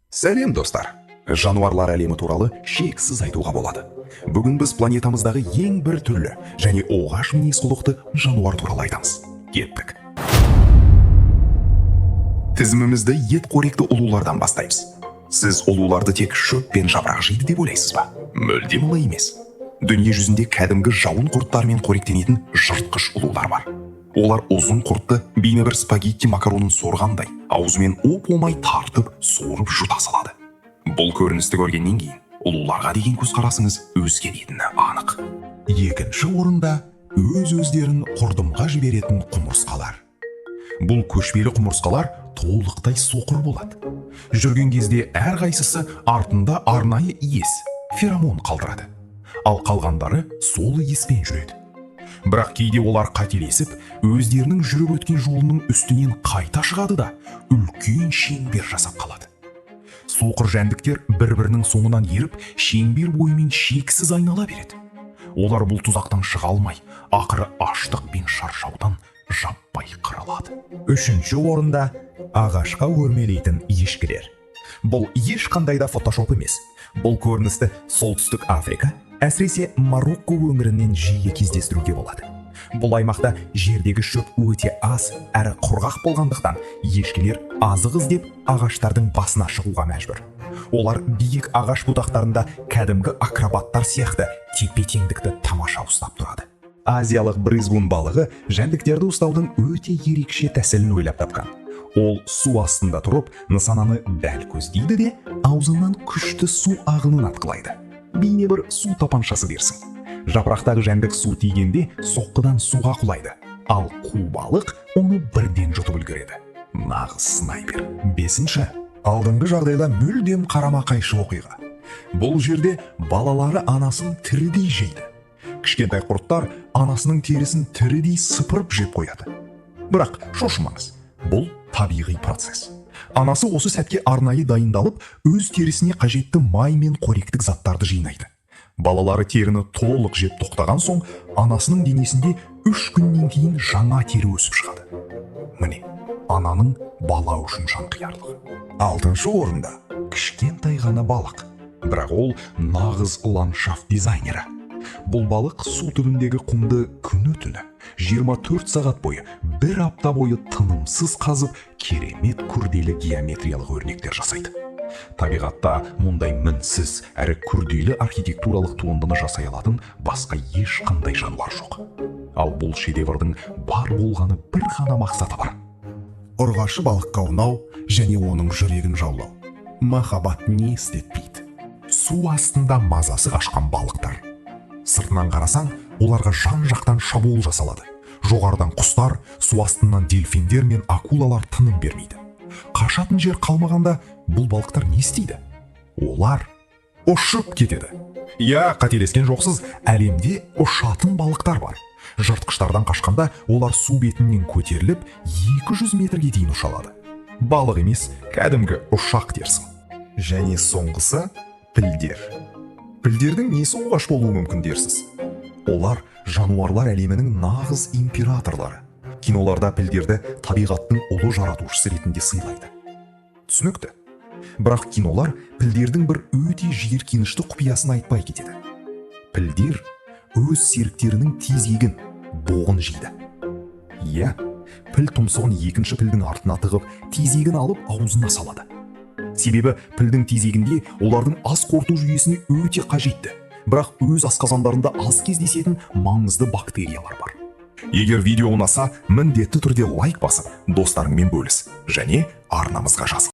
Сәлем, достар! Жануарлар әлемі туралы шексіз айтуға болады. Бүгін біз планетамыздағы ең бір түрлі және оғаш мінез құлықты жануар туралы айтамыз. Кеттік. Тізімімізді ет қоректі ұлулардан бастаймыз. Сіз ұлуларды тек шөп пен жапырақ жейді деп ойлайсыз ба? Мүлдем олай емес. Дүние жүзінде кәдімгі жауын құрттарымен қоректенетін жыртқыш ұлулар бар. Олар ұзын құртты бейне бір спагетти макаронын сорғандай аузымен оп оңай тартып, сорып жұта салады. Бұл көріністі көргеннен кейін ұлуларға деген көзқарасыңыз өзгеретіні анық. Екінші орында өз өздерін құрдымға жіберетін құмырсқалар. Бұл көшпелі құмырсқалар толықтай соқыр болады. Жүрген кезде әрқайсысы артында арнайы иіс, феромон қалдырады. Ал қалғандары сол иіспен жүреді. Бірақ кейде олар қателесіп, өздерінің жүріп өткен жолының үстінен қайта шығады да, үлкен шеңбер жасап қалады. Соқыр жәндіктер бір-бірінің соңынан еріп, шеңбер бойымен шексіз айнала береді. Олар бұл тұзақтан шыға алмай, ақыры аштық пен шаршаудан жаппай қырылады. Үшінші орында ағашқа өрмелейтін ешкілер. Бұл ешқандай да фотошоп емес. Бұл көріністі Солтүстік Африка, әсіресе Марокко өңірінен жиі кездестіруге болады. Бұл аймақта жердегі шөп өте аз әрі құрғақ болғандықтан, ешкілер азық іздеп ағаштардың басына шығуға мәжбүр. Олар биік ағаш бұтақтарында кәдімгі акробаттар сияқты тепе теңдікті тамаша ұстап тұрады. Азиялық брызгун балығы жәндіктерді ұстаудың өте ерекше тәсілін ойлап тапқан. Ол су астында тұрып, нысананы дәл көздейді де, аузынан күшті су ағынын атқылайды. Бейне бір су тапаншасы дерсің. Жапырақтағы жәндік су тигенде соққыдан суға құлайды, ал қу балық оны бірден жұтып үлгереді. Нағыз снайпер. Бесінші. Алдыңғы жағдайда мүлдем қарама қайшы оқиға. Бұл жерде балалары анасын тірідей жейді. Кішкентай құрттар анасының терісін тірідей сыпырып жеп қояды. Бірақ шошымаңыз, бұл табиғи процесс. Анасы осы сәтке арнайы дайындалып, өз терісіне қажетті май мен қоректік заттарды жинайды. Балалары теріні толық жеп тоқтаған соң, анасының денесінде 3 күннен кейін жаңа тері өсіп шығады. Міне, ананың бала үшін жанқиярлығы. Алтыншы орында кішкентай ғана балық, бірақ ол нағыз ландшафт дизайнері. Бұл балық су түбіндегі құмды күні түні 24 сағат бойы, бір апта бойы тынымсыз қазып, керемет күрделі геометриялық өрнектер жасайды. Табиғатта мұндай мінсіз әрі күрделі архитектуралық туындыны жасай алатын басқа ешқандай жануар жоқ. Ал бұл шедеврдің бар болғаны бір ғана мақсаты бар: Ұрғашы балыққа аунау және оның жүрегін жаулау. Махаббат не істетпейді? Су астында мазасы қашқан балықтар. Сыртынан қарасаң, оларға жан жақтан шабуыл жасалады. Жоғарыдан құстар, су астынан дельфиндер мен акулалар тыным бермейді. Қашатын жер қалмағанда, бұл балықтар не істейді? Олар ұшып кетеді. Иә, қателескен жоқсыз, әлемде ұшатын балықтар бар. Жыртқыштардан қашқанда олар су бетінен көтеріліп, 200 метрге дейін ұша алады. Балық емес, кәдімгі ұшақ дерсің. Және соңғысы – пілдер. Пілдердің несі оғаш болуы мүмкін дерсіз? Олар жануарлар әлемінің нағыз императорлары. Киноларда пілдерді табиғаттың ұлы жаратушысы ретінде сыйлайды. Түсінікті. Бірақ кинолар пілдердің бір өте жиіркенішті құпиясын айтпай кетеді. Пілдер өз серіктерінің тезегін, боғын жейді. Иә, піл тұмсығын екінші пілдің артына тығып, тезегін алып аузына салады. Себебі пілдің тезегінде олардың ас қорыту жүйесіне өте қажетті, бірақ өз асқазандарында аз кездесетін маңызды бактериялар бар. Егер видео ұнаса, міндетті түрде лайк басып, достарыңмен бөліс және арнамызға жазыл.